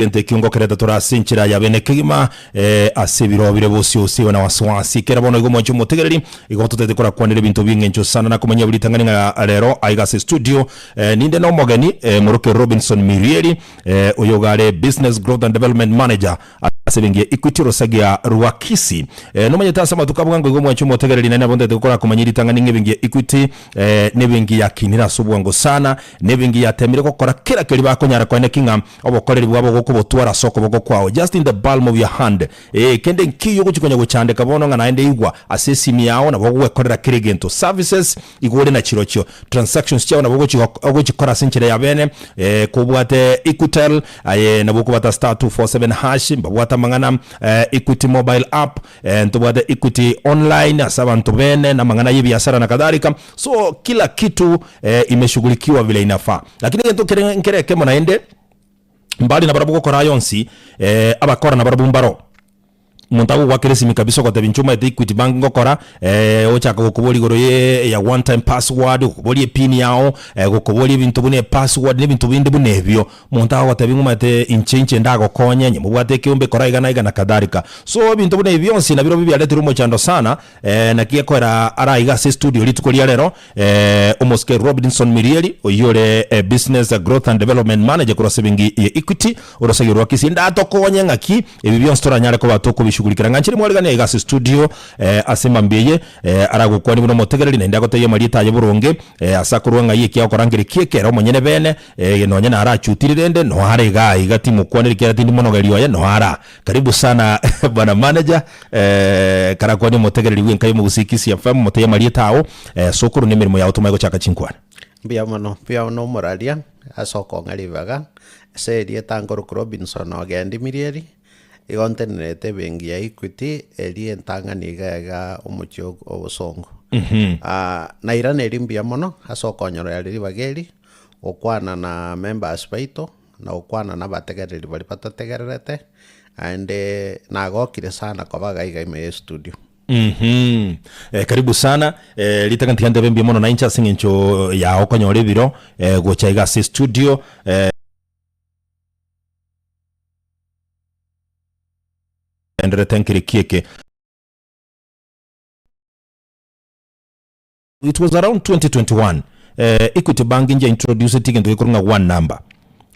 Egento ekio ngokerete tore ase enchera ya bene kegima, eh, ase ebiroo bire bosio osibe na wasiwasi. Kera bono igo mwanche omotegereri, igo totagete korakwanera ebinto bi'engencho sana na komanya buri ritang'ani ng'a rero aiga ase studio eh, ninde na omogeni eh, moroke Robinson Mirieri eh, oyo iga are Business Growth and Development Manager ase ebenki ya Equity orosagia rwa Kisii. Eh, nomanyete ase amatuko a bwango igo mwanche omotegereri naende nabo ntagete korakomanya ritang'ani ng'a ebenki ya Equity eh, nebenki yakinire ase obwango sana, nebenki yatemire gokora kera keria bakonyara koeneki ng'a Obokoreri bwabo gokobotwara ase okoboko kwao, just in the palm of your hand. Ee, kende nkiyo ogochia konya gochandeka bono ng'a naende igwa ase esimi yao nabo ogwekorera kera egento. Services igo ore nachirochio. Transactions chiao nabo ogochi ogochikora ase enchera ya bene. Eh, kobwate Equitel, aye nabo okobata star 247 hash, mbabwate amang'ana eh, Equity mobile app, eh, ntobwate Equity online ase abanto bene na amang'ana y'ebiasara na kadhalika. So kila kitu eh, imeshughulikiwa vile inafaa. Lakini egento kere nkere ekemo naende, mbari nabarabwo gokora aya onsi, eh, abakora nabarabwo mbaro. Omonto agogoakera esimi kabisa ogotebia inche omanyete Equity Bank ngokora, eh, ochaka gokoboria igoro ye ya one time password, gokoboria epin yao, eh, gokoboria ebinto buna epassword na ebinto binde buna ebio. Omonto agogotebia ng'a omanyete inche inche ndagokonye, onye mobwate ekeombe kora iga na iga na kadhalika. So ebinto buna ebi bionsi nabirobio biaretirwe omochando sana, Eh, naki gekoera ara aiga ase estudio rituko ria rero, eh, omosike Robinson Mirieri, oyio ore eh, Business Growth and Development Manager korwa ase ebenki ya Equity, orosegio rwa Kisii. Ndatokonye ng'aki ebi bionsi toranyare koba tokobishughulikera. Ng'anchire mwarigani aiga ase estudio eh, ase mambia eye eh, aragokwanie buna omotegereri naende agotebie amarieta aye boronge eh, ase akorwa ng'ai ekiagokora nkere ki ekere omonyene bene eh, nonye narachutire rende noare igaa iga timokwaneri ekiagera tindi monogeri oye noara. Karibu sana bwana manager eh, karakwanie omotegereri bw'enka y'omogusii Kisii FM motebie amarieta ao eh, sokoro na emeremo yao tomanye gochaka chinkwana. Mbuya mono, mbuya mono omoraria ase okong'a ribaga, ase erieta nkorokwa Robinson Ogendi Mirieri, igo ntenerete ebenki ya Equity eria entang'ani iga iga omochie o obosongo. Nairaneria mbuya mono ase okonyorera ribaga eri, gokwana na members baito. na gokwana nabategereri baria batotegererete, naende nagokire sana koba iga iga ime y'estudio. Mhm. Eh, karibu sana eh, ritang'ani tiga ntebe mbuya mono nainche ase eng'encho yao okonyora ebiro eh, gocha iga ase estudio eh, enderete nkere ki eke It was around 2021 eh, Equity Bank inche introduceti egento gekorwa ng'a one number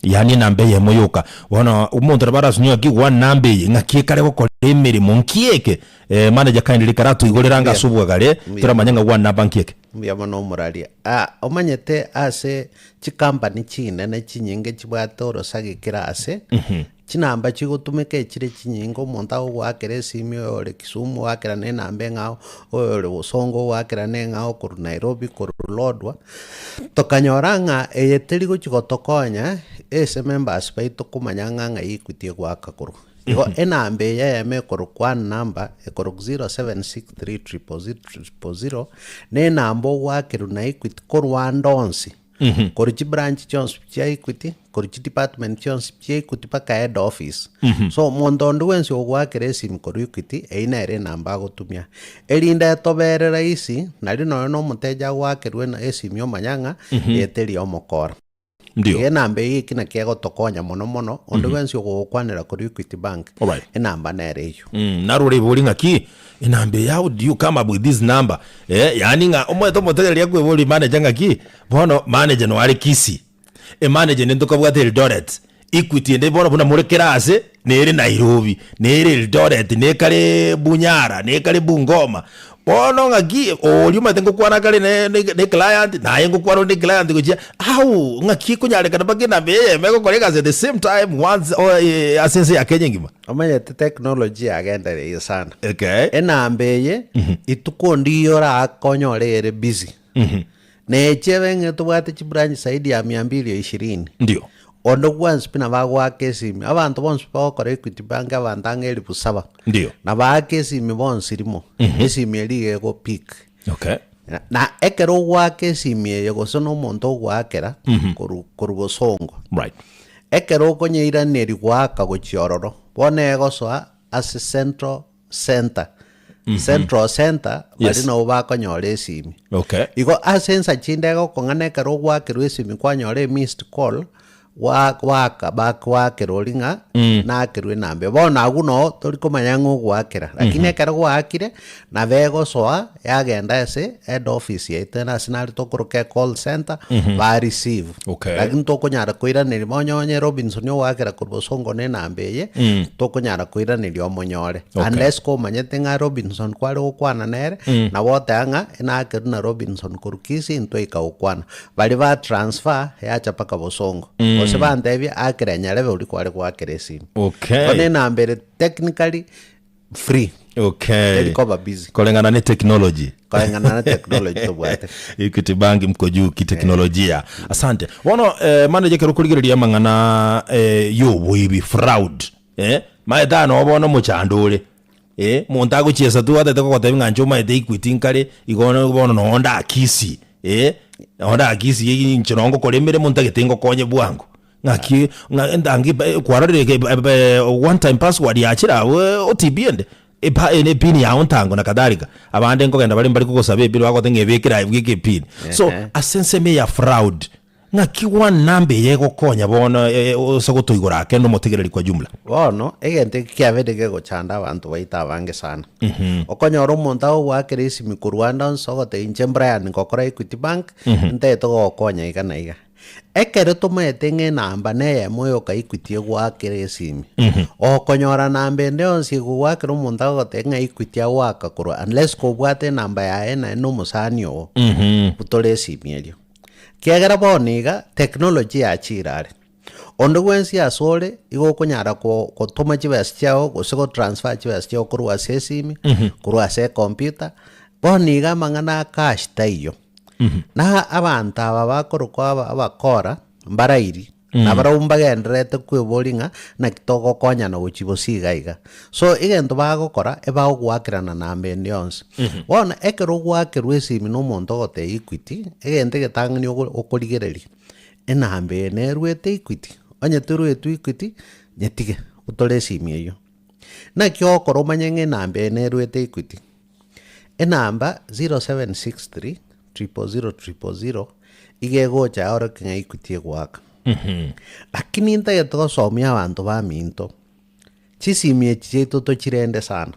yaani enamba eyemo yoka. Bono omonto nabo arasunye ng'aki one number eye ng'aki ekare gokora emeremo nki eke? Eh, manager kindly karatoigorera ange ase obwagare Mbuya toramanye ng'a one number nki eke. Mbuya mono omoraria. Ah, omanyete ase chicompany chinene chinyinge chibwate orosagi kera ase, Chinamba chigotumeka echire chinyinge, omonto agogoakera esimi oyo ore Kisumu ogoakera na enamba eng'ao, oyo ore Bosongo ogoakera na eng'ao korwa Nairobi korwa Lodwar, tokanyora ng'a eye teri gochi gotokonya ase members baito komanya ng'a ng'ai Equity egoaka korwa. Igo enamba eye eyemo ekorokwa one number, ekorokwa 0763000000, na enamba ogoakerwa na Equity korwa ande onsi. Korwa chibranch chionsi chia Equity, korwa chidepartment chionsi chia Equity mpaka head office. So omonto onde bwensi ogoakera esimi korwa Equity, eyio nere enamba agotumia. Erinde etobere rahisi, nario nonye na omoteja agoakerwa ena esimi omanya ng'a eye teri omokora. Ndio. Iga enamba eyio eki naki egotokonya mono mono, onde bwensi ogogokwanera korwa Equity Bank, Alright. enamba nere eyio. Mm, narora ebori ng'aki enamba eye how do you come up with this number eh, yaani ng'a omanyete omotegereri akweboria manager ng'aki bono manager noare Kisii emanager ende ntokabwate Eldoret Equity ende bono buna more kera ase nere Nairobi nere Eldoret nekare Bunyara nekare Bungoma bono ng'aki oria omanyete ngokwana kare ne ne ne client naye ngokwana ore ne client gochia how ng'aki ekonyarekana mpaka enamba eyemo egokora egasi at the same time once o ase ense ya Kenya engima. Omanyete technology yagendereire sana. Okay. Enamba eye, ituko ndiyo oraake onyore ere busy. Na echiebe ng'a tobwate chibranch zaidi ya mia mbili o ishirini. Ndio. Onde bwensi pi nabo agoaka esimi, abanto bonsi bagokora Equity Bank abanto ang'e elifu saba. Ndio. Nabo aake esimi bonsi rimo, esimi eria iga ego pick. Okay. Na- Na ekero ogoaka esimi eye gose na omonto ogoakera korwa korwa bosongo. Right. Ekero okonyeiraneria goaka gochia ororo, bono egosoa ase central centre. Central centre baria Yes. nabo bakonyora esimi. Okay. Igo ase ensa chinde egokong'ana ekero ogoakerwa esimi kwanyora emissed call, Gwa gwaka bakoakera oria ng'a nakerwe enamba eye. Bono agwo noo tori komanya ng'a ogoakera, lakini ekero gwaakire, nabo egosoa yagenda ase head office yaito ere ase nare tokoroka ecall centre, ba receive. Okay. Lakini tokonyara koiraneria bono onye Robinson ogoakera korwa bosongo na enamba eye, tokonyara koiraneria omonyore. Okay. Unless komanyete ng'a Robinson kware gokwana nere, nabo oteba ng'a enakerwe na Robinson korwa Kisii ntwaika gokwana. Baria ba transfer yacha mpaka bosongo. Gose bantebia akera nyarebe oria kware goakera esimi. Okay. Bono enamba ere technically free. Okay. Teri koba busy. Koreng'ana ne technology. Koreng'ana na technology tobwate. Equity Bank mko juu kiteknolojia. Asante. Bono eh, manager ekero okorigereria amang'ana eh, yoboibi fraud eh, maete aa noo bono omochando ore Eh, omonto agochiesa tu atete kogotebia ng'a inche omanyete Equity nkare, igo bono noo ndakisi eh, noo ndakisi inche noo ngokora emeremo ntagete ngokonye bwango. Ng'aki ng'a entangi pa kwarorire eke one time password yachire abwo OTP ende, epa epin yago ntango na kadhalika. Abande nkogenda bare mbari kogosaba epin bagoteba ng'a ebekere aye bweka epin. So, ase ensemo eye ya fraud, Ng'aki one namba eye egokonya bono ose gotoigora ake nomotegereri kwa jumla? Bono egento eke kiabeire kegochanda abanto baito abange sana. Okonyora omonto agogoakera esimi korwa ande onsi ogotebia inche Brian ngokora Equity Bank, ntagete gogokonya iga na iga. Ekero tomaete ng'a enamba neyemo yoka Equity egoakera esimi, okonyora namba ende yonsi egogoakera omonto agogotebia ng'a Equity agoaka korwa unless kobwate enamba yaye naye na omosani oo, butore esimi erio. Kiagera bono iga technology yachire are, onde bwensi asore igo okonyara ko gotoma chibesa chiago gose go transfer chibesa chiago korwa ase esimi, korwa ase ecomputer, bono iga amang'ana a cash taiyo. Na abanto aba bakorokwa aba abakora, mbarairi. Na barabwo mbagendererete kweboria ng'a naki togokonyana gochia bosie iga iga. So egento bagokora, ebagogoakerana namba ende yonsi. Bono ekero ogoakerwa esimi na omonto ogotebia Equity, egento egetang'ani ogo okorigereria, enamba eye nerwete Equity? Onye terwetwe Equity, nyetige, otore esimi eywo. Naki ogokora omanye ng'a enamba eye nerwete Equity? Enamba 0763 000 000 iga egocha yaorokia ng'a Equity egoaka. Lakini ntagete gosomia abanto baminto, chisimi echi chiaito tochirende sana.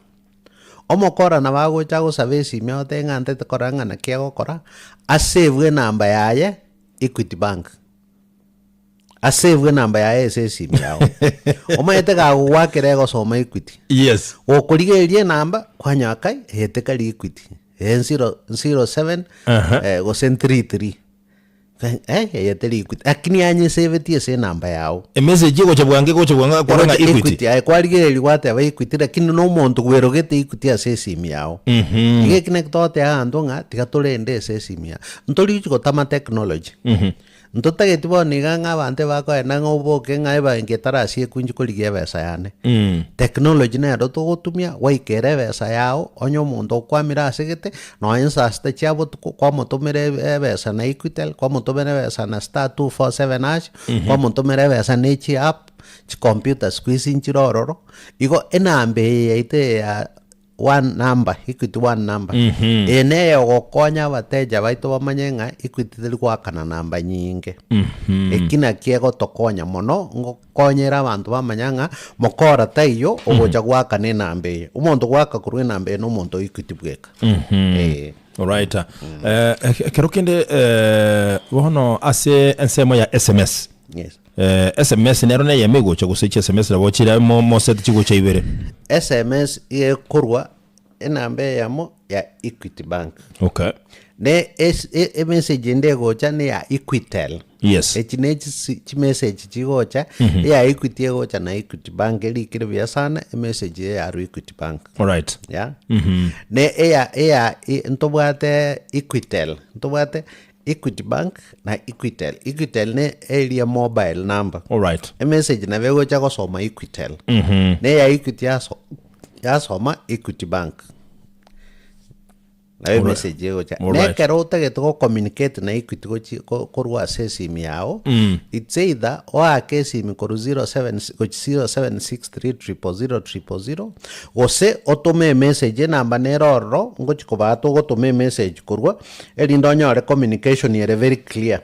Omokora nabo agocha agosaba esimi agotebie ng'a ntagete korora ng'a naki agokora, asave enamba yaye Equity Bank. Asave enamba yaye ase esimi yao. Omanyete gagogoakera egosoma Equity. Yes. Gokorigereria enamba, kwanyora kai, eye tekari Equity. Eye nzero, nzero seven, Aha. eh, gose three three. Eh, eye teri Equity. Lakini yanyesevetie ase enamba yao. Emessage egocha bwango egocha bwango akora ng'a Egocha Equity. Equity, aye kwarigereria gwateba Equity lakini na omonto bwerogete Equity ase esimi yao. Iga eki naki togoteba abanto ng'a tiga torende ase esimi yao. Ntori gochi gotama technology. Ntotageti bono iga ng'a abanto ebakoenda ng'a oboke ng'a ebanki etarasiekwa inche korigia ebesa yane. Technology nero togotumia gwaikera ebesa yao onye omonto okwamire ase gete nonye saa sita chia botuko kwamotomera ebe ebesa na equitel, kwamotomera ebesa na star two four seven hash, kwamotomera ebesa na echiapp, chicomputer siku hizi nchire ororo, igo enamba eye yaito eye ya one number, Equity one number, eye neye ogokonya abateja baito bamanye ng'a Equity teri goakana namba nyinge. Eki nakio egotokonya mono, ngokonyera abanto bamanya ng'a mokora taiyo ogocha goakana enamba eye. Omonto goaka korwa enamba eye na omonto o Equity bweka. Eh. Alright. Eh, ekero kende eh, bono ase ensemo ya SMS. Yes. Eh, SMS nero neyemo egocha gose chi SMS nabo chire mo moseti chigocha ibere. SMS iga ekorwa enamba eyemo ya Equity Bank. Okay. Ne es- e- emessage ende egocha ne ya Equitel. Yes. Echi ne chisi chimessage chigocha, eya Equity egocha na Equity Bank erikire buya sana, emessage eye yarwa Equity Bank. Alright. Yeah. Ne eya eya e- ntobwate Equitel, ntobwate Equity Bank na Equitel. Equitel ne eria mobile number. Alright. Emessage nabo egocha gosoma Equitel. Ne eya Equity yaso yasoma Equity Bank. Nabo emessage egocha. Alright. Nekero otagete go communicate na Equity gochi ko- korwa ase esimi yago, it's either oake esimi korwa 07 gochi 0763 000 000, gose otome emessage enamba nere ororo ngochi kobaa togotoma emessage korwa, erinde onyore communication ere very clear.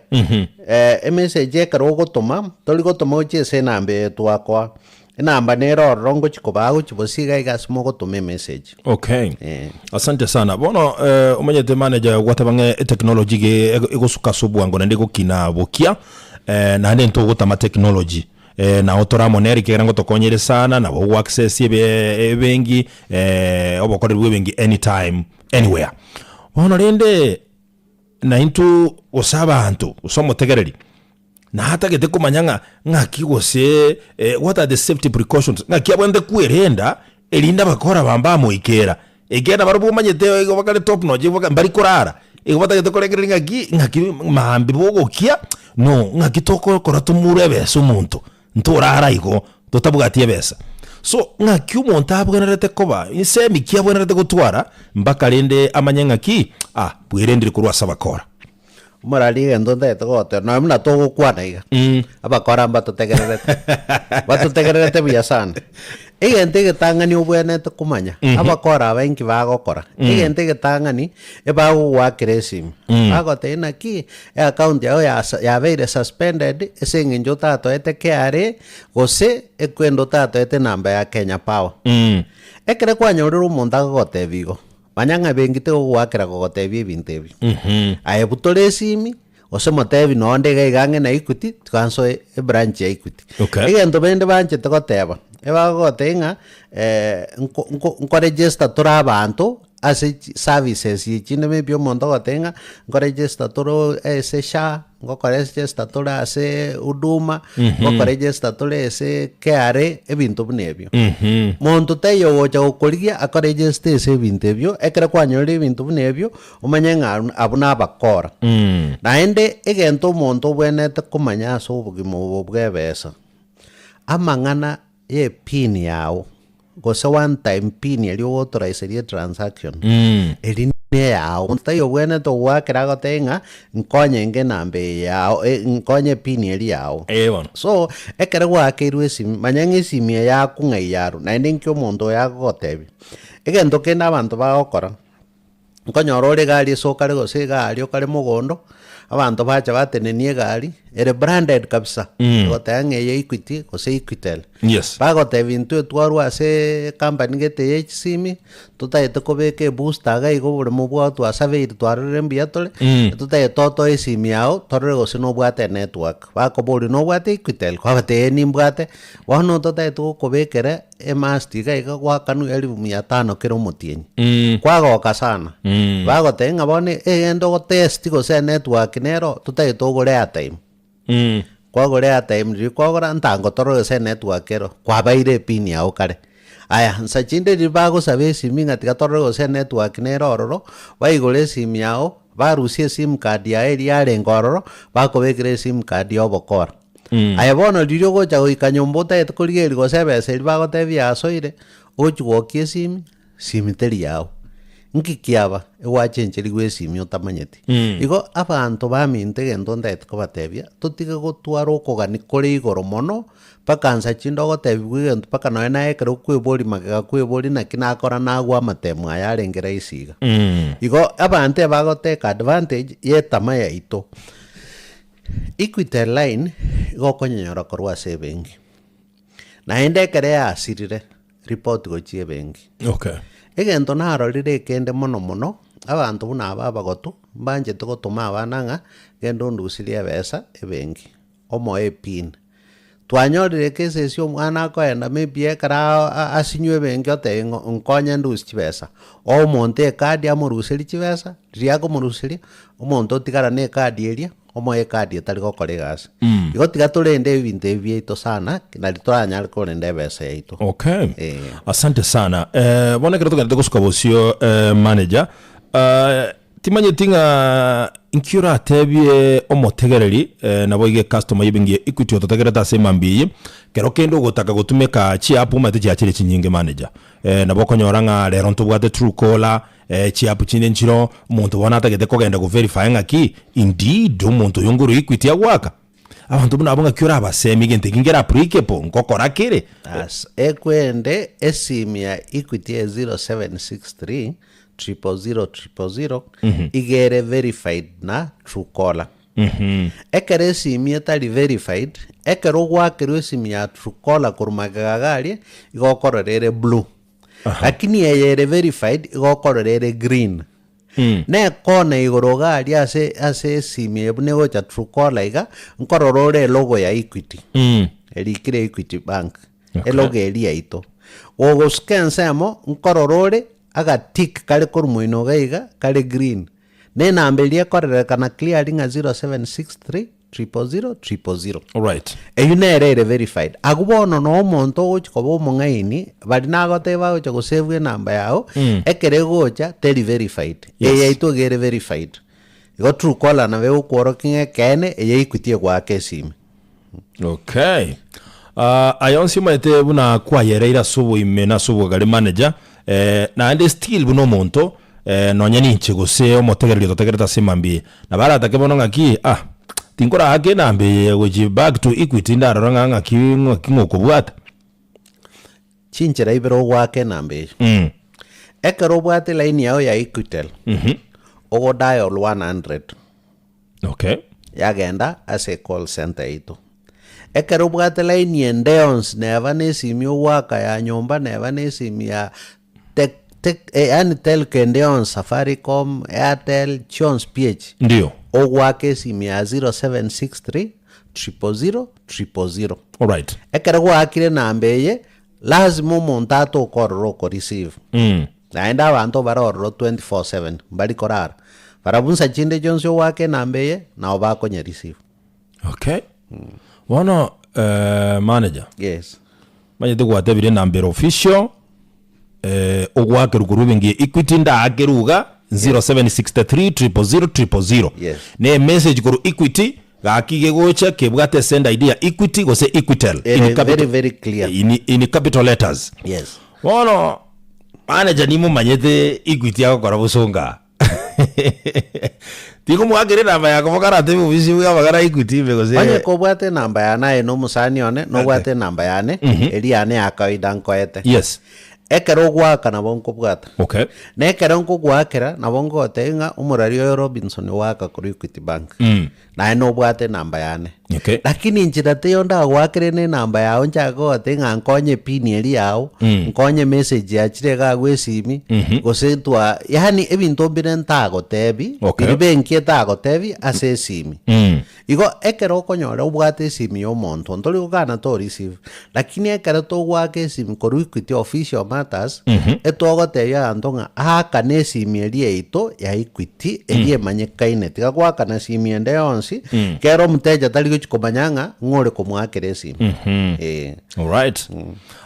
Emessage ekero ogotoma, tori gotoma gochia ase enamba eye twakoa, Enamba nere ororo ngochia kobaa gochia bosio iga iga ase mogotoma emessage. Okay. Eh. Asante sana. Bono eh, omanyete manager gwateba ng'a etechnology iga ego- egosuka ase obwango naende egokina bokia eh, naende ntogotama technology eh, nao tore amo nere ekiagera ngotokonyere sana nabo ogo access ebe ebenki eh, obokoreri bwa ebenki anytime anywhere. Bono rende naintwe gose abanto gose omotegereri Natagete komanya ng'a ng'aki gose what are the safety precautions, ng'aki abwenerete kwerenda erinde abakora aba mbamoikera. Ekiagera barobwo omanyete igo bakare top notch igo mbari korara, igo batagete korengereria ng'aki ng'aki maambia bogokia no ng'aki togokora tomure ebesa omonto, ntorara igo totabwati ebesa. So ng'aki omonto abwenerete koba, nsemi ki abwenerete gotwara mpaka rende amanye ng'aki ah bwerendire korwa ase abakora. Omorari egento ntagete gogotebia, nonya buna togokwana iga, abakora mbatotegererete, batotegererete buya sana. Egento egetang'ani obwenerete komanya, abakora aba inki bagokora, egento egetang'ani, ebagogoakera esimi, bagotebia naki, eaccount yago yasa yabeire suspended ase eng'encho otatoete KRA, gose ekwende otatoete enamba ya Kenya Power. Ekere kwanyorire omonto agogotebia igo, Manya ng'a benki tegogoakera gogotebia ebinto ebi. Aye butora esimi, gose motebi nonde iga iga ang'e na Equity, tiga nsoe ebranch ya Equity. Okay. Egento bende banchete goteba, ebagogotebia ng'a nko- nko- nkoregister tore abanto ase chi services chinde maybe omonto ogotebia ng'a nkoregister tore ase SHA, Ngokoregister tore ase Huduma, ngokoregister tore ase KRA, ebinto buna ebio. Monto taiyo ogocha gokorigia akoregister ase ebinto ebio, ekero kwanyorire ebinto buna ebio, omanye ng'a abwo nabakora. Naende egento omonto obwenerete komanya ase obogima obo bwa ebesa, amang'ana ya epin yago, gose one time pin eria ogotoraiseria etransaction, eria neyao. Monto taiyo obwenerete ogoakera agotebie ng'a nkonye inge enamba eye yao, nkonye epin eria yao. Eh bono. So, ekero gwakeirwe esimi, manya ng'a esimi eye yakong'ai yarwa, naende inki omonto oyo agogotebia. Egento kende abanto bagokora, Nkonyora ore egari ase okare gose egari okare mogondo, abanto bacha batenenia egari, ere branded kabisa, egoteba ng'a eye Equity gose Equitel. Yes. Bagotebia intwe twarwa ase ecompany gete ya chisimi, totagete kobeka ebooster iga iga oboremo bwao twasurveyed twarorire mbuya tore, totagete otoe esimi yago torore gose nobwate enetwork. Bakoboria nobwate Equitel? Kwabatebia ee nimbwate, bono totagete gokobekera Emasti iga iga gwakanwa elifu mia tano kera omotienyi. Kwagoka sana. Bagotebia ng'a bono egento ogotest gose enetwork nero totagete ogore airtime. Kwagora airtime riria kwagora ntango torore gose enetwork ero, kwabaire epin yago kare. Aya nsa chinde riria bagosaba esimi ng'a tiga torore gose enetwork nere ororo, baigore esimi yago, barusie esim card yaye eria yarenge ororo, bakobekera esim card ya obokora. Aye bono riria ogocha goika nyomba otagete korigereria gose ebesa eria bagotebia yasoire, ogochia gokia esimi, simi teri yao. Nki kiaba? Egwachencherigwe esimi otamanyeti. Igo abanto baminto egento ntagete kobatebia, totige gotwara okogania kore igoro mono, mpaka nsa chinde ogotebiwa egento mpaka nonye naye ekero okweboria magega kweboria naki nakora nagwa amatemo aya arenge rahisi iga. Igo abanto ebagotake advantage ya etama yaito. Equity line igo okonyonyora korwa ase ebenki, naende ekero yasirire, report gochia ebenki. Okay. Egento narorire ekende mono mono, abanto buna aba abagotu, mbanchete gotoma abana ng'a genda ondusirie ebesa ebenki, omoe epin. Twanyorire ekese ase omwana akoenda maybe ekero asinywe ebenki otebia ng'a nkonye ndusie chibesa, oe omonto ekadi amoruserie chibesa, riria akomoruseria, omonto otigara na ekadi eria, omoe ekadi etari gokora egasi. Igo tiga torende ebinto ebi biaito sana, nari toranyare korenda ebesa yaito. Okay. Eh. Asante sana. Eh, bono ekero togenderete gosuka bosio eh, manager, eh, timanyeti ng'a. Inki oratebie omotegereri naboigo ecustomer y'ebenki ya Equity ototegerete ase emambia eye, kero kende ogotaka gotumeka chiapp omanyete chiachire chinyinge manager. Nabo okonyora ng'a rero ntobwate Truecaller, chiapp chinde nchiroo, omonto bono atagete kogenda go verify ng'aki indeed omonto oyo nkorwa Equity agoaka. Abanto buna abwo ng'aki orabasemie egento eki nkere applicable, nkokora kere? As ekwende esimi ya Equity e 0763 000 000 iga ere verified na Truecaller. Ekero esimi etari verified, ekero ogwakerwa esimi ya Truecaller korwa magega iga aria, igo okorora ere blue. Lakini eye ere verified, igo okorora ere green. Na ekona igoro iga aria ase ase esimi eye buna egocha Truecaller iga, nkorora ore elogo ya Equity. Erikire Equity Bank, elogo eria yaito. Gogosuka ensemo, nkorora ore agatick kare korwa moino iga iga, kare green. Na enamba eria ekorerekana clearly ng'a 0763 000 000. Alright. Eyio nere ere verified. Agwo bono no omonto ogochi koba omong'aini, baria nagotebia bagocha gosave enamba yao, ekero egocha teri verified. Yes. Eye yaito iga ere verified. Igo Truecaller nabo egokworokia ng'a ekeene eye Equity egoaka esimi. Okay. Ah, aya onsi omanyete buna kwayereire ase oboime na ase obogare manager, eh, naende still buna omonto, eh, nonye ninche gose omotegereri ototegerete ase emambia eye, nabo aratake bono ng'aki ah, tinkoraake enamba eye gochi back to Equity ndarora ng'a ng'aki ng'aki ng'okobwata. Chinchera ibere ogoaka enamba eye. Mm. Ekero obwate line yao ya Equitel, ogo dial 100. Okay. Yagenda ase ecall centre yaito. Ekero obwate line ende yonsi neba na esimi ogoaka ya nyomba neba na esimi ya tek tek yaani telco ende yonsi Safaricom, Airtel chionsi pi echi. Ndio. Ogoaka esimi ya 0763 000 000. Alright. Ekero gwaakire enamba eye, lazima omonto atoke ororo oko receive. Mm. Naende abanto bare ororo 24/7, mbari korara. Barabwo nsa chinde chionsi ogoaka enamba eye, nabo bakonya receive. Okay. Bono eh, manager, Yes. manyete gwatebire enamba ere official eh, ogoakerwa korwa ebenki ya Equity ndaakerwe iga 0763 000 000. Yes. Na emessage korwa Equity gaki gegocha kebwate send ID ya Equity gose Equitel Ere in capital, very, very clear. in, in capital letters. Yes. Bono manager nimomanyete Equity agokora bosongo aa. Tikomoakera enamba yako bokaratebe obisi bwa amagana a Equity ime gose Onye kobwate enamba yane aye na omosani one, nobwate enamba yane, eria yane ya kawaida nkoete. Yes. Ekero ogoaka nabo nkobwata. Okay. Na ekero nkogoakera, nabo ngogotebia ng'a omorari oyo Robinson ogoaka korwa Equity Bank. Naye nobwate enamba yane. Okay. Lakini inchera teiyo ndagoakere na enamba yao nchake kogotebia ng'a nkonye epin eria yao, nkonye emessage yachire iga agwo esimi, gose twa yaani ebinto mbire ntagotebi, Okay. biria benki etagotebi ase esimi. Igo ekero okonyora obwate esimi ya omonto, ntori gokana to receive, lakini ekero togoaka esimi korwa Equity official matters, etogotebia abanto ng'a aakane esimi eria yaito ya Equity eria emanyekaine, tiga goakana esimi ende yonsi, kera omoteja tari gochi komanya ng'a ng'o ore komoakera esimi. Eh. Alright.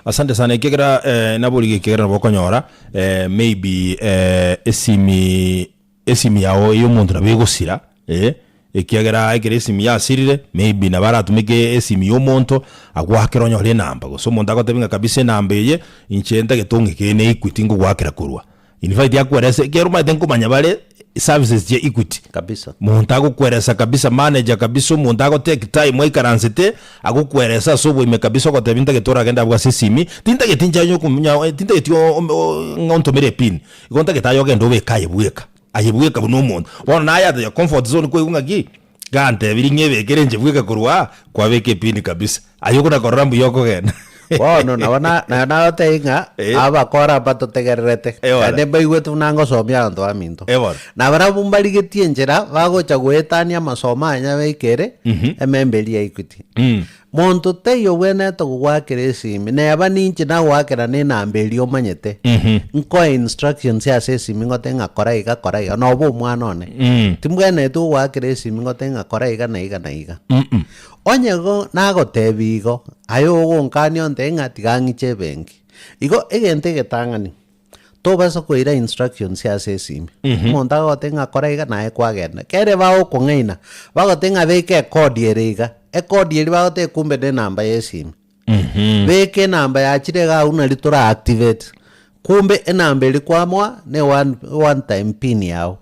Asante sana ekiagera eh, naborigia ekiagera nabo okonyora eh, maybe eh, esimi Esimi yao y'omonto nabo egosira, eh, ekiagera ekero esimi yasirire, maybe nabo aratumeke esimi y'omonto, agoakere onyore enamba, gose omonto agotebie ng'a kabisa enamba eye, inche ntagete ong'ike ne Equity nkogoakera korwa. In fact akwerese, ekiagera omanyete nkomanya bare services chia Equity. Kabisa. Monto agokweresa kabisa, manager kabisa, omonto ago take time aikaransete, agokweresa ase oboime kabisa ogotebia ntagete oragende abwo ase esimi, tintageti inche onye okonya tintageti ng'a ontomere epin. Igo ntagete aye ogende obeke aye bweka, aye bweka buna omonto. Bono naye ate your comfort zone kwaigwa ng'aki, gantebirie ng'a ebekere inche bweka korwa aa, kwabeka epini kabisa. Aye okona korora mbuya okogenda. Bono nabo na- na- nagotebia ng'a Eh. abakora mbatotegererete, Eh, bono. naende mbaigwete buna ngosomia abanto baminto. Eh, bono. Nabarabwo mbarigetie enchera bagocha goetania amasomo aya nyabeikere, emembe eria ya Equity. Monto taiyo obwenerete gogoakera esimi, neba ninche nagoakera nenamba eria omanyete, nkoe instructions ase esimi ngote ng'a kora iga kora iga, noba omwana one. Timbwenereti gogoakera esimi ngote ng'a kora iga na iga na iga. Onye go nagotebia igo, aye ogonkania ontebie ng'a tiga ng'iche ebenki. Igo egento egetang'ani. Tobasa koira instructions ase esimi. Omonto agogotebia ng'a kora iga naye kwagenda. Kere bagokong'aina, bagotebia ng'a beka ekodi ere iga, ekodi eria bagotebia kumbe ne enamba ya esimi. Beka enamba yachire iga agwo nari tora activate. Kumbe enamba eria kwamoa ne one one time pin yago.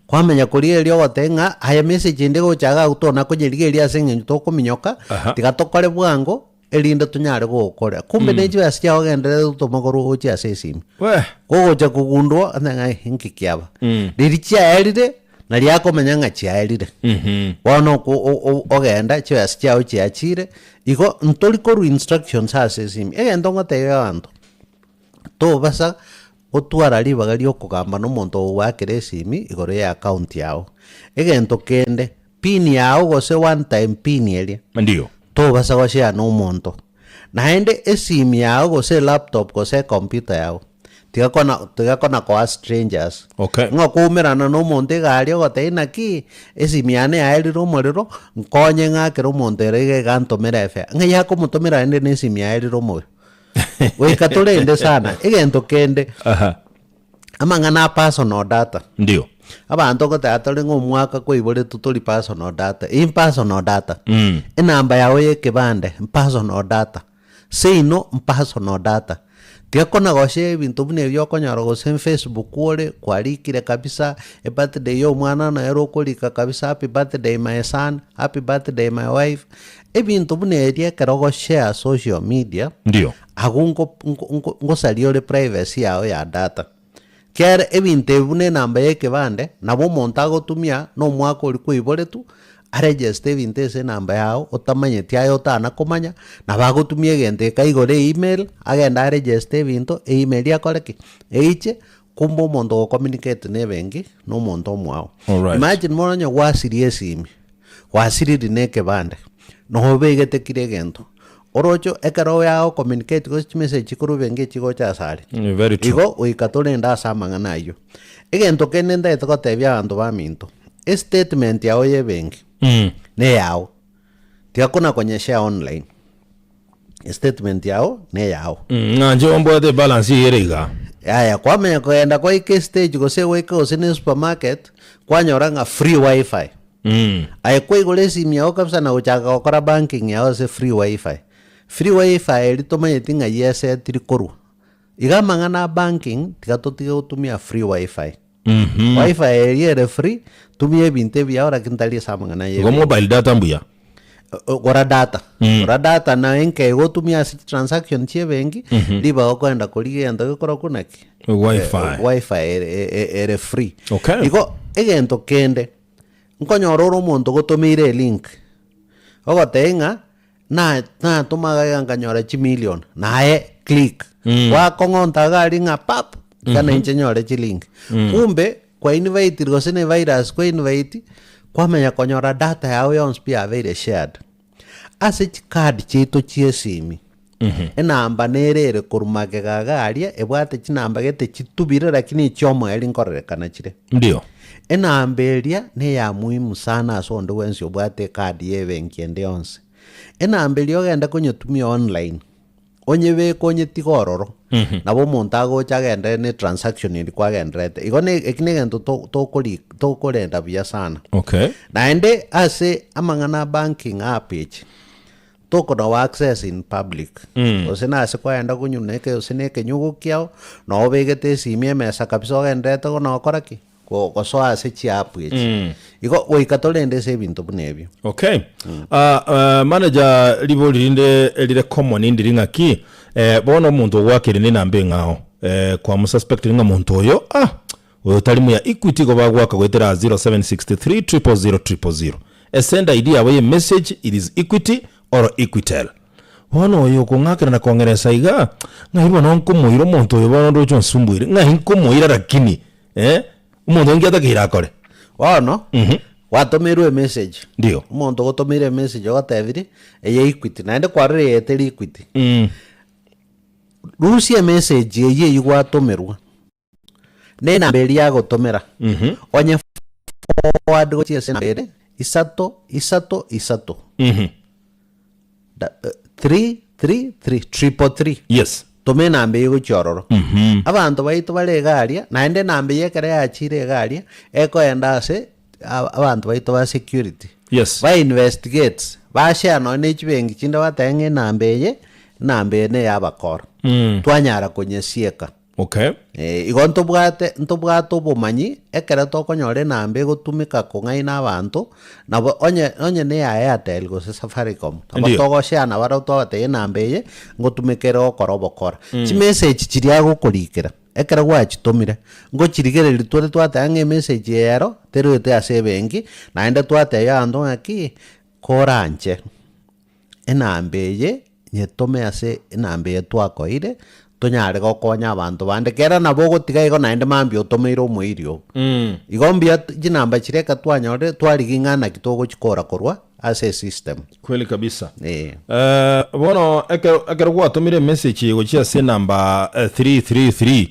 Kwamanya korigereria ogotebia ng'a aye message ende egocha iga agwo tona konyerigereria ase eng'encho tokominyoka, tiga tokore bwango. erinde tonyare gogokora. Kumbe ne chibesa chiao ogenderere gotoma korwa gochia ase esimi. Weh. Kogocha kogundua onye ng'a inki kiaba. Riria chiaerire, naria akomenya ng'a chiaerire. Bono oko o- o- ogenda chibesa chiao chiachire, igo ntori korwa instructions ase esimi. Egento ngotebia abanto, tobasa gotwara ribaga ria okogamba na omonto ogoakera esimi igoro ya account yao. Egento kende, pin yao gose one time pin eria, Ndio. Tobasa goshare nomonto. Naende esimi yao gose elaptop gose ecomputer yao, tiga kona tiga kona koa strangers. Okay. Ng'a koumerana na omonto egari ogotebia naki, esimi yane yaerire omorero, nkonye ng'akere omonto ere iga iga antomere efare. Ng'ai akomotomera naende na esimi yaerire omorero. Goika torende sana, egento kende, Aha. amang'ana a personal data. Ndio. Abanto ngoteba tore ng'a omwaka kwaiboretwe tori personal data, eye personal data. Enamba yago ya ekebande personal data, seino personal data. Tiga kona goshare ebinto buna ebi okonyora gose facebook ore, kwarikire kabisa, ebirthday ya omwana nere okorika kabisa happy birthday my son, happy birthday my wife, ebinto buna ebi ekero ogoshare social media, Ndio. Agwo nko- nko- nko- ngosaria ore privacy yao ya data. Kere ebinto ebi buna enamba ya ekebande, nabo omonto agotumia na omwaka oria kwaiboretwe, aregeste ebinto ase enamba yao otamanyeti aye otana komanya, nabo agotumia egento eke aigore email, agende aregeste ebinto, email akore ki? Eiche, kumbe omonto ogocommunicate na ebenki, na omonto omwao. Alright. Imagine bono onye gwasirie esimi, gwasiriri na ekebande, nobegete kera egento, Oroche ekero oyago communicate gose chimessage chikorwa ebenki echigocha asare. Mm, very true. Igo goika torende ase amang'ana ayio. Egento kende ntagete gotebia abanto baminto, estatement yao ya ebenki Mm. neyao, tiga kona konyeshare online, estatement yao neyao. Mm, ng'a inche ombwate ebalance eyere igaa. Yaya, kwamanya kogenda kwaika estage gose goika gose na esupermarket, kwanyora ng'a free wifi. Aye kwaigora esimi yao kabisa na gochaka gokora banking yao ase free wifi. Free wifi eria tomanyeti ng'ai esetiri korwa. Iga amang'ana a banking tiga totige gotumia free wifi. Wifi eria ere free, tumia ebinto ebiao lakini tari ase amang'ana ya Igo ebenki. mobile data mbuya. Gora data, gora data naye enke igo otumie ase chitransaction chia ebenki, ribaga okoenda korigia egento gekorokwa naki? Wifi. Wifi ere ere ere free. Okay. Igo egento kende, Nkonyora ore omonto ogotomeire elink, ogotebia ng'a na natoma iga nkanyora chimilion, naye click, gwakong'onta iga aria ng'a pap, iga nainche nyore chilink. Kumbe kwa invite gose ne virus kwa invite, kwamanya konyora data yago yonsi pi yabeire shared. Ase chicard chiaito chia esimi, enamba nere ere korwa magega iga aria, ebwate chinamba gete chitubire lakini echiomoerio nkorerekana chire. Ndio. Enamba eria neya muhimu sana ase onde bwensi obwate ecard ya ebenki ende yonsi. Enamba eria ogende konyetumia online, onyebeke onyetige ororo, nabo omonto agocha agenderere na etransaction eria kwagendererete. Igo ne eki na egento to- tokori tokorenda buya sana. Okay. Naende ase amang'ana a banking app echi, tokona go access in public, gose nase kwagenda konywa na eke gose na ekenyugu kiao, noo obegete esimi emesa kabisa ogendererete kona gokora ki? Go- gosoa ase chiapp echi. Igo goika torende ase ebinto buna ebio. Okay. Ah, ah, manager ribori rinde rire common ndiri ng'aki eh, bono omonto ogwakeire na enamba eng'ao eh, kwamususpectire ng'a monto oyo ah, oyo tari muya Equity igo bagwaka goetera 0763 000 000 esend ID yabo ye message it is Equity or Equitel bono oyo okong'akera na kong'eresa iga ng'ai bono nkomoira omonto oyo bono ndoche onsumbuire ng'ai nkomoira lakini Eh, omonto inki atakeire akore? Bono, gwatomeirwe emessage. Ndio. Omonto ogotomeire emessage ogotebirie, eye Equity, naende kwarorire eye teri Equity. Rusia emessage eyio eyio gwatomerwa, na enamba eria yagotomera, onye forward gochia ase enamba ere, isato, isato, isato. Da- 333, triple three. Yes. Toma enamba eye gochia ororo. Abanto baito bare iga aria, naende enamba eye ekero yachire iga aria, ekoenda ase abanto baito ba security. Yes. Ba investigate, ba share nonye ne chibenki chinde batebe ng'a enamba eye, enamba eye neya abakora. Twanyara konyesieka. Okay. Eh, igo ntobwate ntobwate obomanyi, ekero tokonyora enamba egotumeka kong'aina abanto, nabo onye onye na eya Airtel gose Safaricom, nabo Ndiyo. togoshare nabarabwo twabatebia enamba eye, ngotumeka ere gokora obokora. Chimessage chiria agokorikera, ekero gwachitomire, ngochirigereria tore twateba ng'a emessage eye ero, terwete ase ebenki, naende twatebia abanto ng'aki, koranche. Enamba eye nyetome ase enamba eye twakoeire, tonyare gokonya abanto bande, kera nabo ogotiga igo naende mambia otomeire omoiri oo. Igo mbuya chinamba chiria eka twanyorire, twarigia ng'a naki togochikora korwa ase esystem. Kweli kabisa. Eh. Eh, bono ekero ekero gwatomire emessage eye gochia ase enamba 333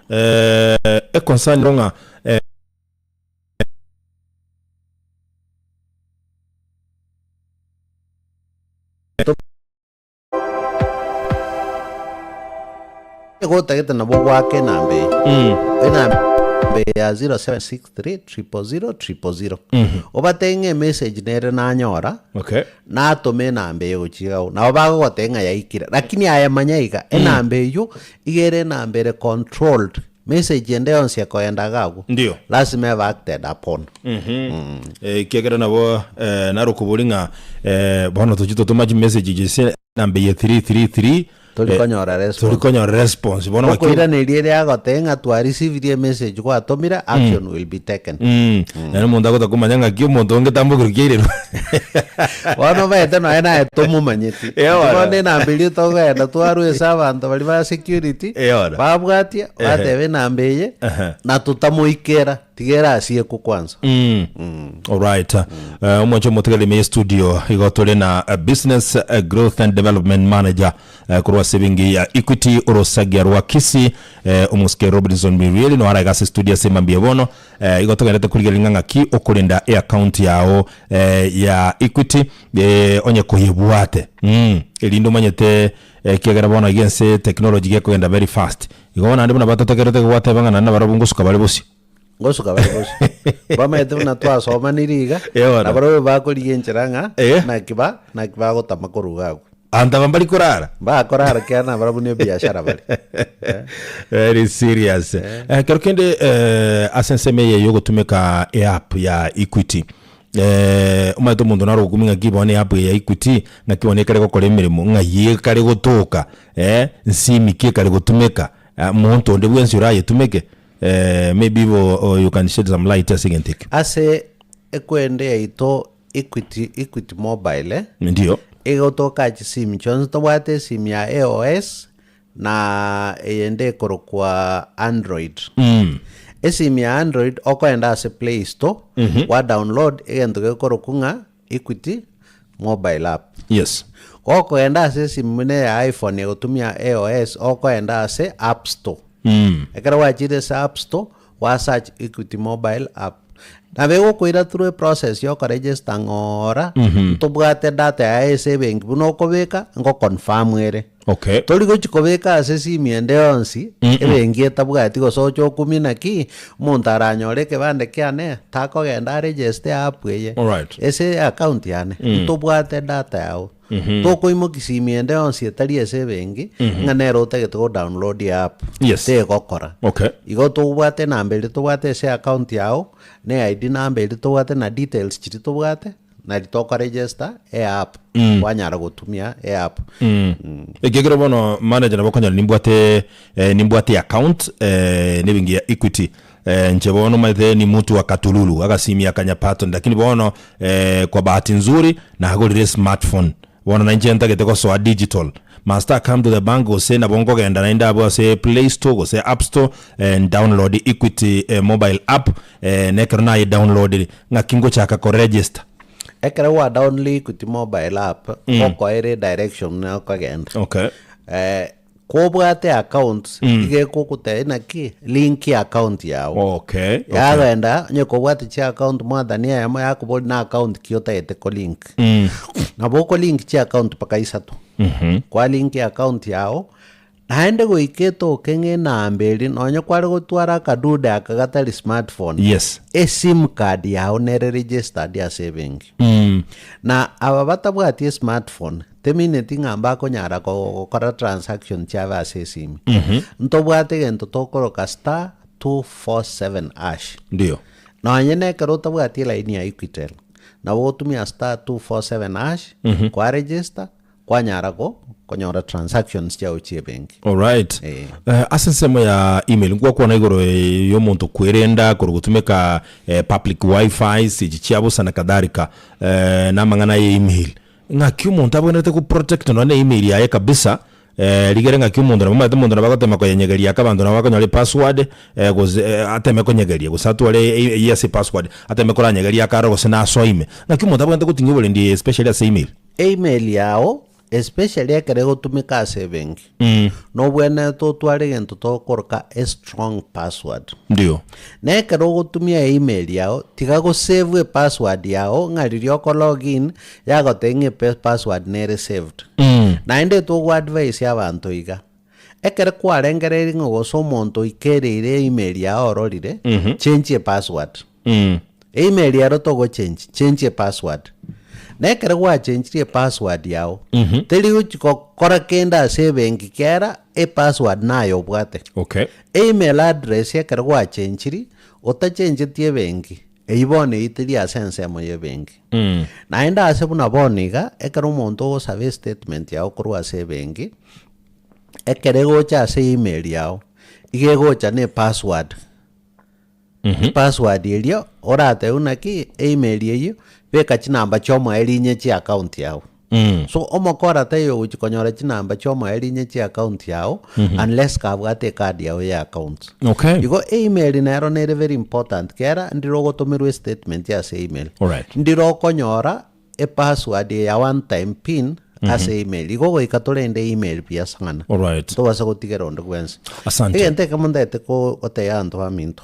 eh, econcern ero ng'a eh, Nigo otagete nabo goaka enamba eye. Enamba eye ya 0763 000 000. Obatebie ng'a emessage nere nanyora, Okay. natome enamba eye gochia iga abwo. Nabo bagogotebia ng'a yaikire. Lakini aye manya iga, enamba eywo, iga ere enamba ere controlled. Message ende yonsi ekoenda iga agwo, Ndio. lasima ebe acted upon. Ekiagera nabo eh, narokobori ng'a eh, bono tochi totoma chimessage echi ase enamba eye 333 Tori eh, konyora response. tori konyora response bono ng'aki Okoiraneria ere agotebia ng'a twarisivirie emessage gwatomire, action will be taken. Mm. Naende omonto agotaka komanya ng'aki omonto onge tambokire kiairerwa Bono omanyete nonya naye tomomanyeti. Eh, bono. Bono enamba eria tokogenda twarwa ase abanto baria ba security, Eh, bono. babwatia, bateba enamba eye, Ehe. na totamoikera, tiga erasiekwe kwanza. Mm. Alright. Eh, omwancho omotigari ime ye studio igo tore na eh, business eh, growth and development manager eh, korwa ase ebenki ya Equity orosagia rwa Kisii eh, omosike Robinson Mirieli no araiga ase studio ase mambia bono eh, igo togenderete korigereria ng'a ng'aki okorenda eaccount yao eh, ya Equity eh, onye koyebwate mm. Erinde omanyete ekiagera bono iga ense technology gekogenda very fast igo bono naende buna batotegerete gwateba ng'a naende nabarabwo ngosuka bare bosio. Ngosuka bare bosio. Bamaete buna twasomanire iga, Eh, bono. nabarabwo bakorigia enchera ng'a Eh. naki ba naki bagotama korwa iga agwo. Abanto aba mbari korara. Mbakorara kiagera nabarabwo ne ebiashara bare. Very serious. Eh, kero kende eh, ase ensemo eye yogotumeka eapp ya Equity eh, omanyete omonto naro ogokumia ng'aki bono eapp eye ya Equity ng'aki bono ekare gokora emeremo ng'ai ekare gotoka eh, nsimi ki ekare gotumeka eh, monto onde bwensi orayetumeke eh, maybe bo oh, you can shed some light ase egento ekio. Ase ekwende yaito Equity, Equity Mobile eh, Ndio. egotoka chisimi chionsi tobwate esimi ya AOS na eyende ekorokwa Android. Mm. Esimi ya Android okoenda ase Play Store gwa download egento gekorokwa ng'a Equity Mobile app. Yes. Gokogenda ase esimi buna eya iPhone egotumia AOS okoenda ase App Store. Mm. Ekero gwachire ase App Store, gwa search Equity Mobile app. Nabo egokoira through eprocess ya okoregister ng'ora, ntobwate data yaye ase ebenki buna okobeka, ngo confirm ere. Okay. Tori gochi kobeka ase esimi ende yonsi, ebenki etabwati gose oche okumie naki, omonto aranyore ekebande kiane, takogenda aregeste app eye, Alright. ase account yane, ntobwate data yago. Tokoimokia simi ende yonsi etari ase ebenki, ng'a nere otagete go download eapp, Yes. tegokora. Okay. Igo tobwate enamba eria tobwate ase account yago, na eID number eria tobwate na details chiria tobwate, nari tokoregister eapp, kwanyara gotumia eapp. Ekiagera bono manager nabo okonyora nimbwate eh, nimbwate account eh, nebenki ya Equity eh, inche bono omanyete ni mtu wa katululu agasimi akanya pattern lakini bono eh, kwa bahati nzuri nagorire smartphone bono nainche ntagete gosoa digital must I come to the bank gose nabo nkogenda naende abwo ase play store gose app store eh, download Equity eh, mobile app eh, nekero naye downloadire ng'aki ngochaka koregister Ekero gwa download Equity mobile app, ngokoere edirection buna okogenda. okay Eh, kobwate account, iga egokotebia naki, link account yago. okay, okay. Yagenda, onye kobwate chiaccount more than eyemo yakoboria na account ki otagete kolink. Nabo okolink chiaccount mpaka isato. Kwalink account yago, Naende goika etoke ng'a enamba eria nonye kware gotwara akadude aka gatari smartphone, Yes. esim card yao nere registered ase ebenki. Na aba batabwati esmartphone, temineti ng'a mbakonyara gokora transaction chiabe ase esimi. Ntobwate egento tokoroka star 247 hash. Ndio. Nonye na ekero otabwati elaini ya Equitel, nabo ogotumia star 247 hash, kwaregister, kwanyara go konyora transactions chiao chi'ebenki. Alright. Eh. Eh, ase ensemo ya email ngwakwana igoro eh, y'omonto kwerenda korwa gotumeka eh, public wifis echi chia bosa na kadhalika eh, na amang'ana ya email ng'aki omonto abwenerete go protect nonya na email yaye kabisa eh, rigere ng'aki omonto nabo omanyete omonto nabo agotema koyenyegeria ake abanto nabo bakonyora epassword eh, gose eh, ateme konyegeria gose atware e- eyio ase epassword ateme koranyegeria ake arore gose nasoa ime ng'aki omonto abwenerete goting'ia oborendi especially ase email. Email yao especially ekero egotumeka ase ebenki, nobwenerete otware egento tokoroka a strong password. Ndio. Na ekero ogotumia email yao, tiga gosave epassword yao ng'a riria oko log in, yagotebia ng'a epe password nere saved. Naende togoadvise abanto iga, ekere kwarengereiri ng'a gose omonto oikereire email yao ororire, change epassword. Email ero togochange, change epassword. Na ekero gwachenchirie epassword yao, teri gochi gokora kende ase ebenki kera epassword naye obwate. Okay. Email address ekero gwachenchiri, otachencheti ebenki, eyio bono eyio teri ase ensemo ya ebenki. Naende ase buna bono iga, ekero omonto ogosaba estatement yao korwa ase ebenki, ekero egocha ase email yao, iga egocha na epassword. Password eria oratebe buna ki email eyio beka chinamba chia omoerio inye chia account yao. So omokora taiyo ogochi konyora chinamba chia omoerio inye chia account yao unless kabwate ecard yao ya account. Okay. Igo email nero nere very important kera ndire ogotomerwa estatement ase email. Alright. Ndire okonyora epassword eye ya one time pin ase email. Igo goika torende email buya sana. Alright. Tobasa gotigera onde bwensi. Asante. Egento ekemo ntagete ko- gotebia abanto baminto.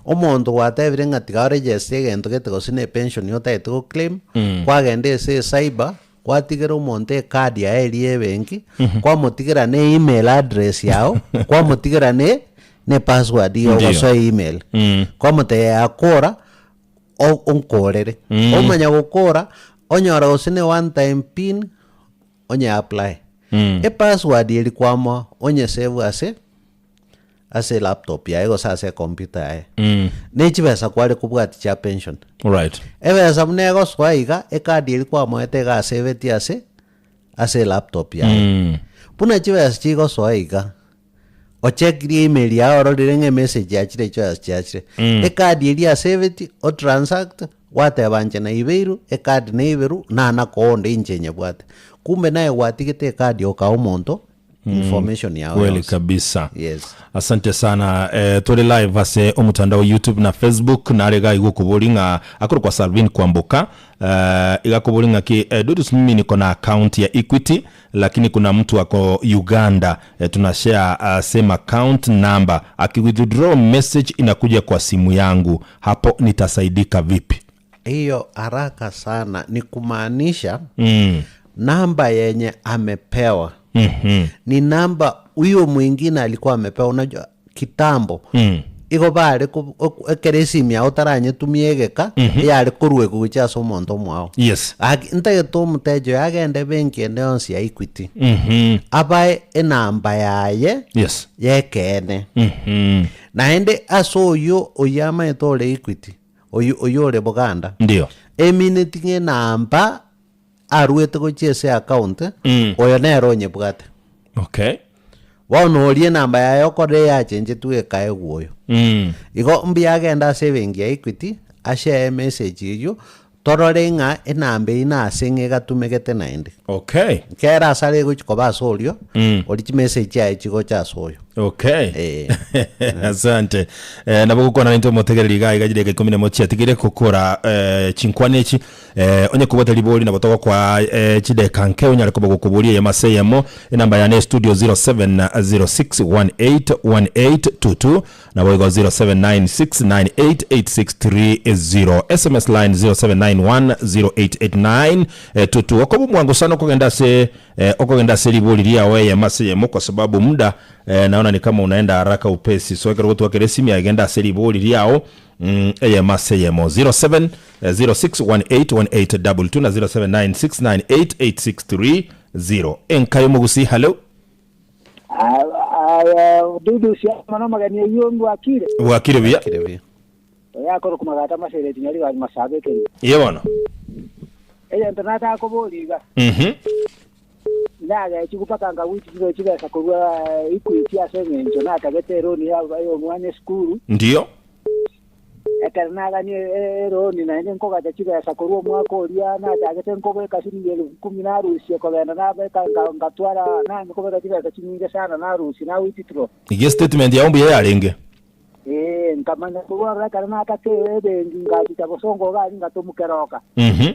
Omonto gwatebire ng'a tiga oregister egento gete gose na epension otagete goclaim, kwagenda ase ecyber, gwatigera omonto ecard yaye eria ya ebenki, kwamotigera na email address yago, kwamotigera ne ne password ya Ndiyo. ogosoa email. Kwamotebia yakora, o- onkorere. Omanya gokora, onyora gose ne one time pin, onye apply. Epassword eria kwamoa, onyesave ase ase elaptop yaye gose ase ecomputer yaye. Ne chibesa kware kobwatia chia pension. Alright. Ebesa buna egosoa iga, ecard eria kwamoete iga asevetie ase ase elaptop yaye. Buna chibesa chigosoa iga, Ochekirie email yao ororire ng'a emessage yachire chibesa chiachire. Ecard eria asaveti, otransact, gwateba inche naibeirwe, ecard naiberwe, nana koa onde inche nyebwate. Kumbe naye gwatigete ecard okaa omonto information yao Kweli yonsi. kabisa. Yes. Asante sana eh, tore live ase omotandao youtube na facebook nare iga igo okobori ng'a akorokwa Salvin Kwamboka eh, iga akobori ng'aki eh, Doris mimi niko na account ya Equity Lakini kuna mtu ako Uganda tuna share same account number aki withdraw message inakuja kwa simu yangu hapo nitasaidika vipi? Hiyo haraka sana ni kumaanisha namba yenye amepewa ni namba huyo mwingine alikuwa amepewa. Unajua kitambo igo bare ko- ok- ekero esimu yao otaranyetumia egeka eyare koruegwa gochia ase omonto omwao. Yes. Gaki ntagete omoteja oyo agende ebenki ende yonsi ya Equity abae enamba yaye Yes. y'ekeene. Naende ase oyio oyio amaete ore Equity, oyio oyio ore Boganda, Ndio. emineti ng'a enamba aruete gochia ase account, oyo nere onyebwate. Okay. Bono oria enamba yaye okorora eyachengetwe ekaegwa oyo. Igo mbuya agende ase ebenki ya Equity, ashare emessage eyio, torore ng'a enamba eyio nase ng'a egatumegete naende. Okay. Kera ase are egochi koba ase orio, oria chimessage chiaye chigocha ase oyo. Okay. Eh. Asante. Eh, nabo gokwana naintwe omotegereri iga iga chidakika ikomi nemo chiatigire gokora eh, chinkwana echi eh, onye kobwate ribori nabo togokoa eh, chidakika nke onyare koba gokoboria eyemo ase eyemo enamba yane studio 0706181822 nabo igo 0796988630 sms line 07910889 22 okoba omwango sana okogenda ase Eh, okogenda ase ribori riao eyemo ase eyemo, kwa sababu muda eh, naona ni kama unaenda haraka upesi. So ekero gotwakera esimi aye genda ase ribori riao mm, eyemo ase eyemo 07 eh, 06181822 na 0796988630 enka y'omogusi hallo Aya dudu siama nomogeni oyio mbwakire bwakire buya Bwakire buya. Oyakore komagata amasereti nyari gari masabe ekenyoro. Iye bono. Egento nataka koboria iga, Mhm. Ndagechigwe mpaka nkagwiti chibe chibesa korwa Equity ase eng'encho natagete eroni ya omwana esukuru. Ndio. Ekero nagania eroni naende nkogacha chibesa korwa omwaka oria nachagete nkobeka shilingi elfu kumi narusie kogenda nabeka ngatwara naende kobeka chibesa chinyinge sana narusia na withdraw. Iga estatement yao mbuya yarenge. Ee, nkamanya korwa ororo ekero nataka ebenki ngachicha bosongo iga aria ngatomwa keroka. Mhm.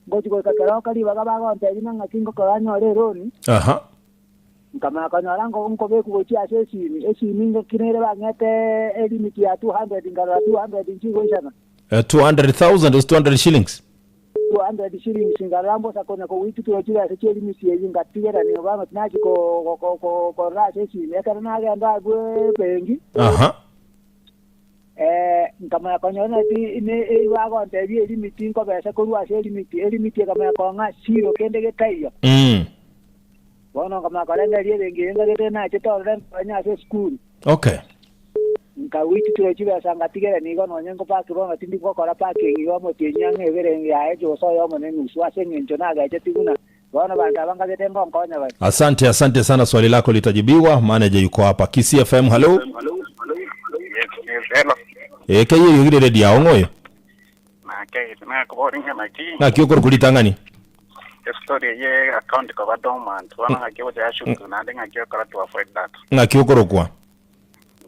Ngochia goika keroka ribaga bagontebia ng'a ng'aki ngokora nyore eroni, Aha. nkamanya konyora ngo nkobekwa gochia ase esimi, esimi ngaki nere bang'ete elimit ya 200 nkarora 200 nchigoisana. 200,000 gose 200 shillings? 200 shillings nkarora mbosa konya kogoititua chibesa chi'elimit eyio ngatigerania bono tinachia korora ase esimi. Ekero nagenda abwo ebenki, Aha. nkamanya konyora nati ne bagontebia elimit nkobesa korwa ase elimit, elimit ekamanya kong'a zero kende getaiyo. Bono nkamanya korengereria ebenki eye ngagete nachete ororo nkonye ase esukuru. Okay. Nkagoititura chibesa ngatigera nigo nonye nkopaki bono tindi gokora parking igo omotienyi ang'e ebere yaye gose oyomo na enusu ase eng'encho nagecheti buna bono banto aba ngagete ngonkonya bare. Asante, asante sana, swali lako litajibiwa. Manager yuko hapa. Kisii FM, hello. Yes, yes, hello. Eh, keye yogire redio yao ng'oyo. Nake nakobori ng'a naki Naki okorokwa ritang'ani? estory eye account koba dormant bono ng'aki ogocha yashuku naende ng'aki okora to avoid that. Ng'aki okorokwa?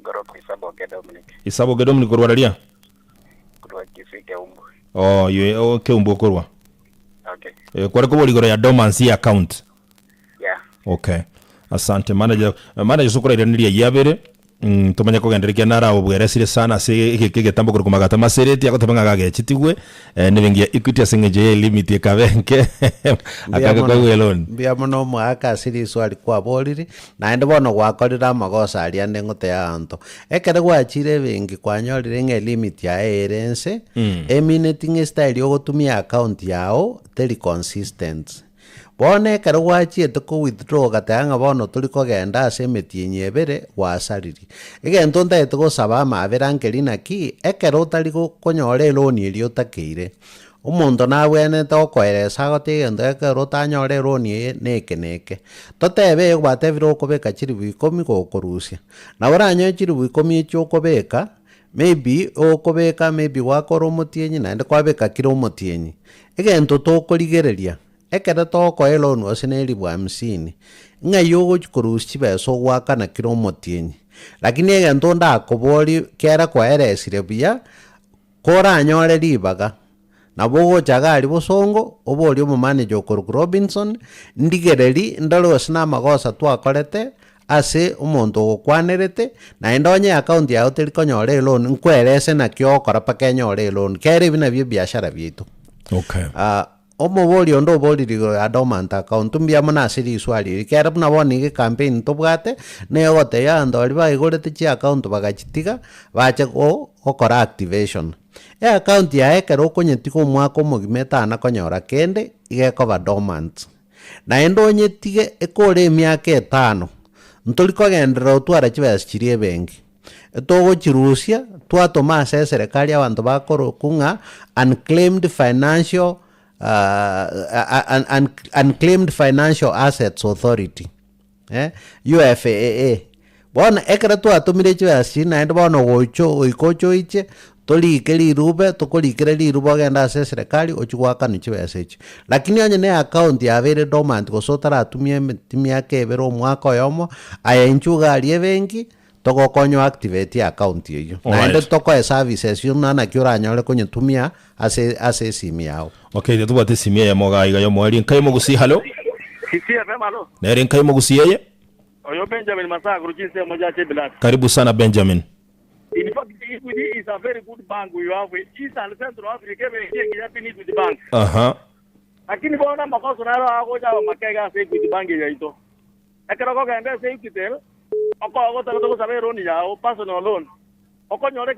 Nkorokwa Isaboke Dominic Isaboke Dominic korwa raria? korwa Kisii Keumbu. Oh, ywe oh, Keumbu okorwa. Okay. Eh, kware kobora igoro ya dormancy ya account. Yeah. Okay. Asante manager. Eh, Manager sokora iraneria yabere. Mm, tomanye kogenderekia nara obweresire sana ase egeke egetambo korwa komagata masereti agoteba ng'a gagechitigwe eh, nebengi ya Equity ase eng'encho ya elimit ekabenke Mbuya akage mono, koegwa eloni. mbuya mono omogaka ase riswali kwaborire, naende bono gwakorire amagoso aria ande ngoteba abanto. Ekero gwachire ebenki kwanyorire ng'a elimit yaye ere ense, emineti ng'a estyle ogotumia account yago teri consistent. Bono ekero gwachiete ko withdraw ogateba ng'a bono tori kogenda ase emetienyi ebere gwasaririe. Egento ntagete gosaba amabera nkeri naki, ekero otari go konyora eloan eria otakeire, omonto nabwenerete gokoeresa agotebie egento ekero otanyore eloan eye na eke na eke. Totebe eye gwatebire okobeka chiribu ikomi gokorusia, nabo oranyore chiribu ikomi echio okobeka, maybe okobeka maybe gwakora omotienyi naende kwabeka kera omotienyi. Egento tokorigereria, ekero togokoa eloan gose na elifu hamsini, ng'ai ogochia korusia chibesa ogoakana kera omotienyi. Lakini egento ndakoborie kera kwaeresire buya, koranyore ribaga, nabo ogocha iga aria bosongo, oborie omomanager okorokwa Robinson, ndigereri ndore gose na amagosa twakorete, ase omonto ogokwanerete, naende onye account yago teri konyora eloan, nkwerese naki ogokora mpaka enyore eloan. Kere ebi nabio ebiashara biaito. Okay. Ah, omobori onde oborire igoro ya dormant account, mbuya mono ase riswali eri, kere buna bono iga ecampaign tobwate, nigo egotebia abanto baria baigorete chiaccount bagachitiga, bache go gokora activation. Eaccount yaye ekero okonyetiga omwaka omogima etana konyora kende, iga ekoba dormant. Naende onyetige ekore emiaka etano, ntori kogenderera gotwara chibesa chiria ebenki. Togochirusia, twatoma ase eserekari abanto bakorokwa ng'a unclaimed financial unclaimed financial assets authority, UFAA. Bono ekero twatomire chibesa chiria naende bono gocha goika oche oiche. Torike rirube, tokorikere rirube ogende ase eserekari ochie goakanwa chibesa echio. Lakini onye ne account yabeire dormant gose otaratumia emeti emiaka ebere omwaka oyomo, aye inchuo iga aria ebenki, togokonya o activate account eyio. Naende Alright. tokoe services buna naki oranyore konyetumia ase ase esimi yao. Okay, tobwate esimi eyemo iga iga yomoerio. Nkai mogusie, hallo? Kisii FM, alo. Nere nkai mogusie eye? Oyo Benjamin Masaga korwa chinsemo chia Chebilat. Karibu sana Benjamin. In fact, Equity is a very good bank we have East and Central Africa ebenki engiya pi ni Equity Bank. Aha. Lakini bono amakoso naro agocha aba makega ase Equity Bank eye yaito. Ekero okogenda ase Equitel, okoa gotagete gosaba eloan yao, personal loan, okonyora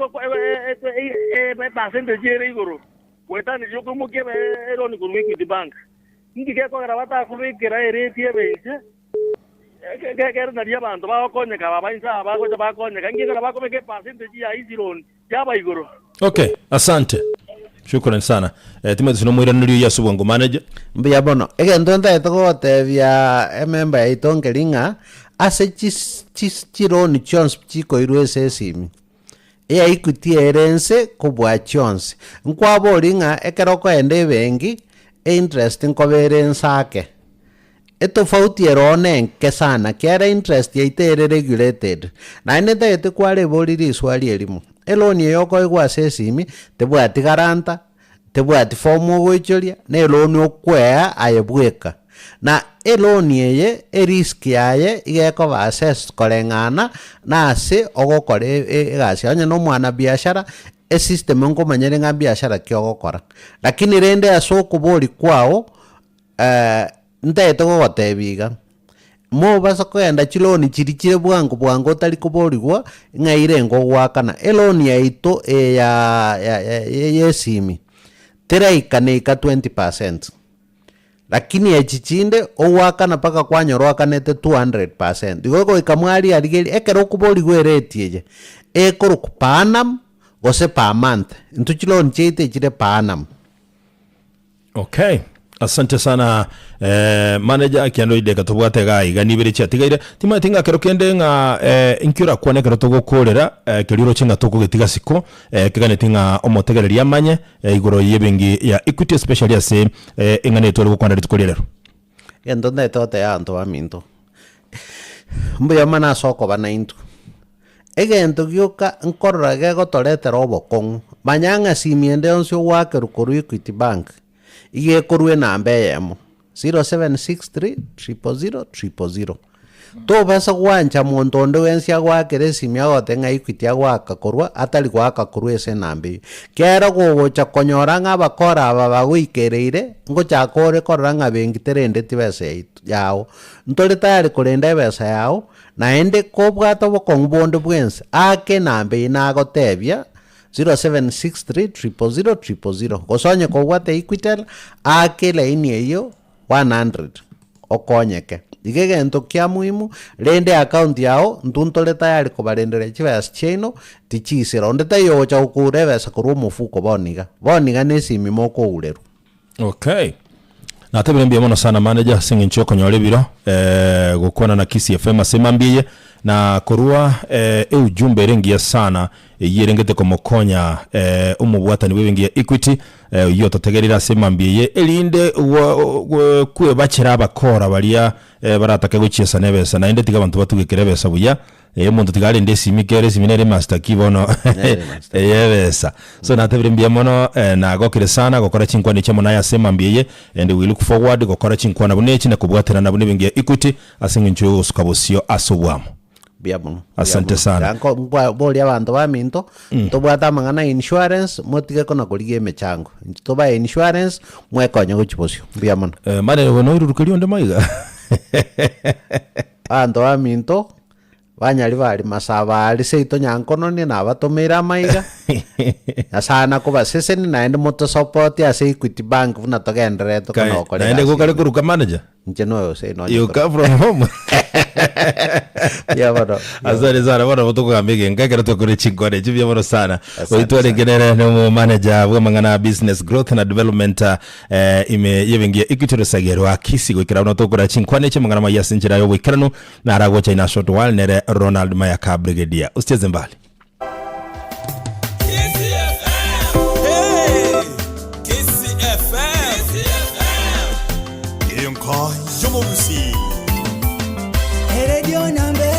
epercentage ere igoro goetania okoimokia eloan korwa Equity Bank. Inki gekogera batakobekera ereti ebe inche? Ekero nario abanto bagokonyeka aba bainse aba bagocha bakonyeka, inki ekero bakobeka epercentage ya easy loan yaba igoro? Okay, asante. Shukran sana. Eh, Timothy nomoiranerio oyio ase obwango manager. Mbuya bono. Egento ntagete gogotebia ememba yaito nkeri ng'a ase chis chis chironi chionsi chikoirwa ase esimi, eya Equity ere ense kobua chionsi. Nkwaboria ng'a ekero okoenda ebenki, einterest nkoba ere ense ake. Etofauti ere oo nenke sana, kiagera interest yaito ere regulated. Naende ntagete kwarebori riswali erimo, eloan eye okoegwa ase esimi, tebwati guarantor, tebwati form ogoichoria, na eloan okwea aye bweka. Na eloan eye, erisk yaye iga ekoba assessed koreng'ana na ase ogokora egasi yago. Onye na omwanabiashara, esystem nkomanyere ng'a mbiashara ki ogokora. Lakini rende ase okoboria kwao, Ntagete gogotebia iga, mobasa kogenda chiloni chiria chire bwango bwango otari koborigwa ng'a irenge ogoakana. Eloni yaito eye ya y'esimi teraika neika 20%, lakini echi chinde ogoakana mpaka kwanyora oakanete 200%. Igo goika mwariarigeria ekero okoborigwa erate eye, ekorokwa per annum gose per month. Intwe chiloni chiaito echire per annum. Okay. Asante sana eh, manager kiando ideka tobwate iga iga nibere chiatigaire timanyeti ng'a kero kende ng'a eh, inki orakwane ekero togokorera eh, keria oroche ng'a tokogetiga siko eh, keganeti ng'a omotegereri amanye eh, igoro y'ebenki ya Equity especially ase eh, eng'ana eye tware gokwana rituko ria rero. Egento ntagete gotebia abanto baminto, mbuya mono ase okoba naintwe. Egento gioka nkorora gegotoretera obokong'u, manya ng'a simu ende yonsi ogoakerwa korwa Equity Bank, iga ekorwa enamba eyemo, 0763 000 000. Tobasa gwancha monto onde bwensi agoakere esimi agote ng'a Equity agoaka korwa atari goaka korwa ase enamba eyio. Kero gogocha konyora ng'a abakora aba bagoikereire, ngochaka ore korora ng'a benki terendeti besa yaito yago. Ntore tayari korenda ebesa yago, Naende kobwate obokong'u bonde bwensi, aake enamba eye nagotebia, 0763 000 000, gose onye kobwate Equitel, aake elaini eyio 100 okonyeke. Iga egento kia muhimu, rende account yao, intwe ntore tayari kobarenderia chibesa chiaino, tichisira. Onde taiyo ogocha gokoura ebesa korwa omofuko bono iga. Bono iga na esimi mokourerwa. Okay. Natebire mbuya mono sana manager ase eng'encho yokonyora ebiro eh, gokwana na Kisii FM ase emambia eye na korwa eh, eujumbe ere engiya sana eyio erengete komokonya eh, omobwatani bw'ebenki ya Equity eh, oyio ototegerire ase emambia eye erinde gwa- gwe- kwebachera abakora baria eh, baratake gochiesa na ebesa naende tiga abanto batugekere ebesa buya Eh, omonto tiga arende esimi kere esimi nere master key bono Nere master key. eyebesa so natebire mbuya mono eh, nagokire sana gokora chinkwana echi amo naye ase emambia eye and we look forward gokora chinkwana buna echi na kobwaterana buna ebenki ya Equity ase eng'encho yogosuka bosio ase obwamo. Mbuya mono. Mbuya Asante mono. sana. Tiga nko- nkwa- boria abanto baminto, ntobwate amang'ana ya insurance, motige kona korigia emechango. Intwe tobae insurance, mwekonye gochia bosio. Mbuya mono. Eh, mane noirurukeria onde maiga. Abanto baminto, banyari bari masaba aria seito nyankononie nabatomeire amaiga, Nyasae nakobasesenie naende motosupport ase Equity Bank buna togendererete Kae, kona gokora naende egasi gokare eye. koruka manager Inche noyo ase nonye you koruka. come from home Mbuya mono, mbuya Asante sana bono nabo tokogamba egenka ekero twakore chinkwana echi mbuya mono sana Asante oitware sana. nere nomo manager bw'amang'ana a business growth na development eh, ime y'ebenki ya Equity Rusage rwa Kisii goikera buna tokora chinkwana echi amang'ana amaya ase enchera y'oboikeranu naragocha ina short while nere Ronald Mayaka Brigadier usicheze mbali. Kisii FM. Enka y'omogusii. Eredio namba.